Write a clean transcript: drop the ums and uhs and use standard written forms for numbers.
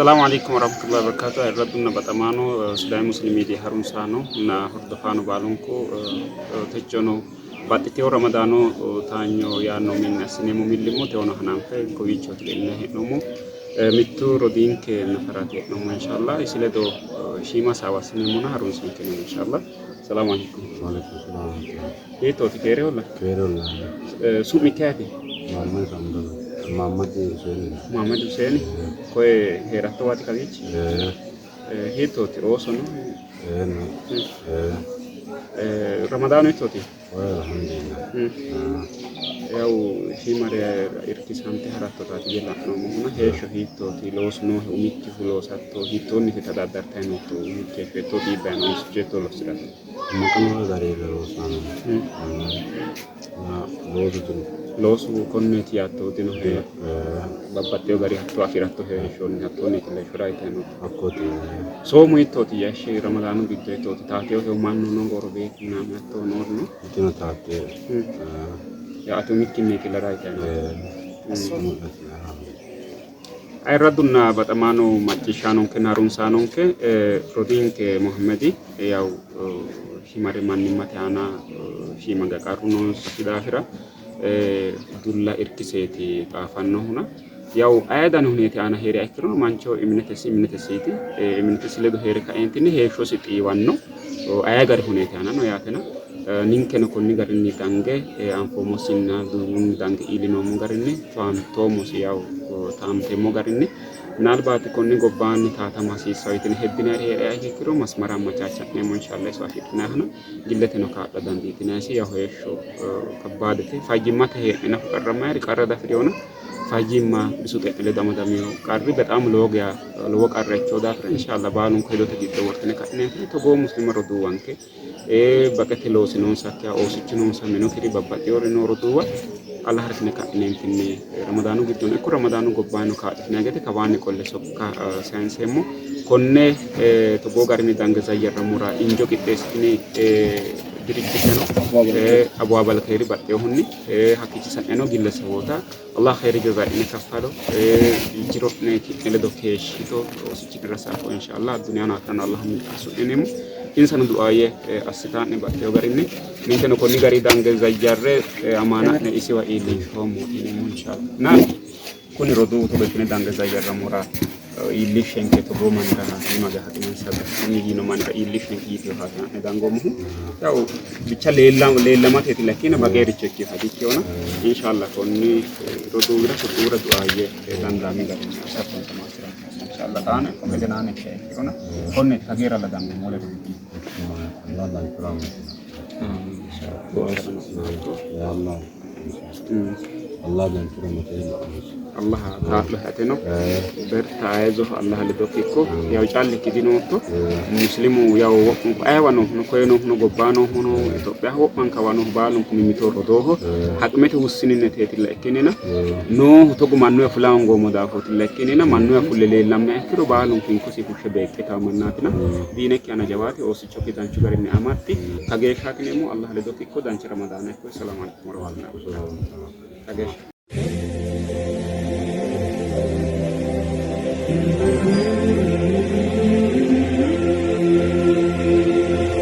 Assalamu alaikum warahmatullahi wabarakatuh. Ayirraddunna baxamaano Sidaamu Muslim Media harunsaano na hordofaano baalunku techono baxxitewo Ramadaanu taanyo yaanno uminni assineemmo millimmo tewono hananfe kowiichooti leellinanni hee'noommo. Mittu rodiinke nafaraati hee'noommo inshallah isi ledo shiima hasaawa assineemmona harunsinke inshallah. Assalamu alaikum. Waalaikum salaam. Hiittooti keereholla? Keereholla. Su'mikki ayeti? Muhammad Hamdan. Muhammad Hussein. Muhammad Hussein. Koye hee'rattowaati kawiichi? Hiittooti ooso no? Ee no. Ee. Ramadaanu hiittooti? Koye alhamdulillah. Yawu shiimare irkisante harattotaati yee la'noommohuna heeshsho hiittooti? Loosu noohe umikkihu loosatto? Hiittoonni tadaaddartayi nootto? Umikki heeshsho hiittoo xiibbayi no? Oosicho hiittoo lossiratto? Maganu garinni loosanno. Loosu dino. Loosu konneeti yaattohu dinohe? Babbaxxewo gari hatto afi'ratto heeshshonni hattoonniiti heeshsho yitayi nootto? Hakkooti. Soomu hiittooti ishshi Ramadaanu giddo hiittooti? Taateyohehu mannu no gorobeetu minaamin hatto noori no? Dino taate. Ati umikkinniiti lara yitayi nootto? Ayirradunna baxamaano macciishshaanonkenna harunsaanonke rodiinke Mohammedi yawu shiimare mannimmate aana shiima qarru noosi daafira dulla irkiseeti xaafannohuna yawu aye dani huneeti aana hee'riha ikkirono mancho iminetesi iminetesiiti iminetesi ledo hee're kaeentinni heeshshosi xiiwanno aye gari huneeti aana no yaatena ninkeno konni garinni dange anfoommosinna duuwunni dange iillinoommo garinni towaantoommosi yawu taamteemmo garinni minaalbaati konni gobbaanni taatama hasiissawo yitine heddinayiri hee'riha ikkiro masmara ammachaacha'neemmo inshallah iso afidhinayihana gilleteno kaa'la dandiitinayisi yawu heeshsho kabbaadete fayyimmate hee'ne nafa qarrammayiri qarra dafi'rewona fayyimma bisu xe'ne ledo amadamino qarri bexaam lowo geya lowo qarra ikkewo daafira inshallah baalunku hedote giddo wortine ka'neentini togoo muslima roduuwanke baqete loosi noonsakkiha oosichu noonsa minokiri babbaxxewori noo roduuwa Allah harkine ka'neentinni Ramadaanu giddono ikko Ramadaanu gobbaanno kaa'litinanni gede kawaanni qolle sokka sayinseemmo. Konne togoo garinni dange zayyarrammora injo qixxeessitini dirijjiteno Abwaabal Keeri baxxeehunni hakkiichi sa'neno gillesewoota Allah khayri jazaa'ine kaffalo jiro'ne ki'ne ledo keeshshito oosichi'nera saafo inshallah addunyano akirano Allah milkeessu'neneemmo insano du'aaye assitaa'ne baxxeewo garinni ninkeno konni gari dange zayjarre amaana'ne isiwa iillinshoommo yineemmo inshallah. Na kuni roduuwu togo ikkine dange zayyarrammora iillishshenke togoo mannira maga haqimansa garinni yiino mannira iillishshenke yiteyo haa'ne dangoommohu yawu bicha leellamateeti lakkina baqeericho ikkiha dikkeyona inshallah konni roduuwira ku'uura du'aayye dandaami garinni assattonsa maassi'ransa inshallah xaano ikko gedenaano ikkiha ikkirona konneeti kageeralla dangoommo wole roduuwi. Allah danchura Allah. Allah danchura Allah kaa'lo ateno berta ayzoh Allah ledokki ikko yaw callikki dinootto muslimu yaw wo'munku ayewa noohuno koye noohuno gobba noohuno Itophiyaho wo'mankawa noohu baalunku mimmito rodooho haqimete wussininneteetilla ikkinnina noohu togo mannuya fula hoongoommo daafootilla ikkinnina mannuya fulle leellammeha ikkiro baalunku hinkosi fushshe beeqqe mannaatina diinekki ana jawaati oosichokki danchu garinni amaxxi kageeshshaati yineemmo Allah ledokki ikko dancha Ramadaana ikko. Assalamu alaikum warahmatullahi wabarakatuh. Kageeshsha.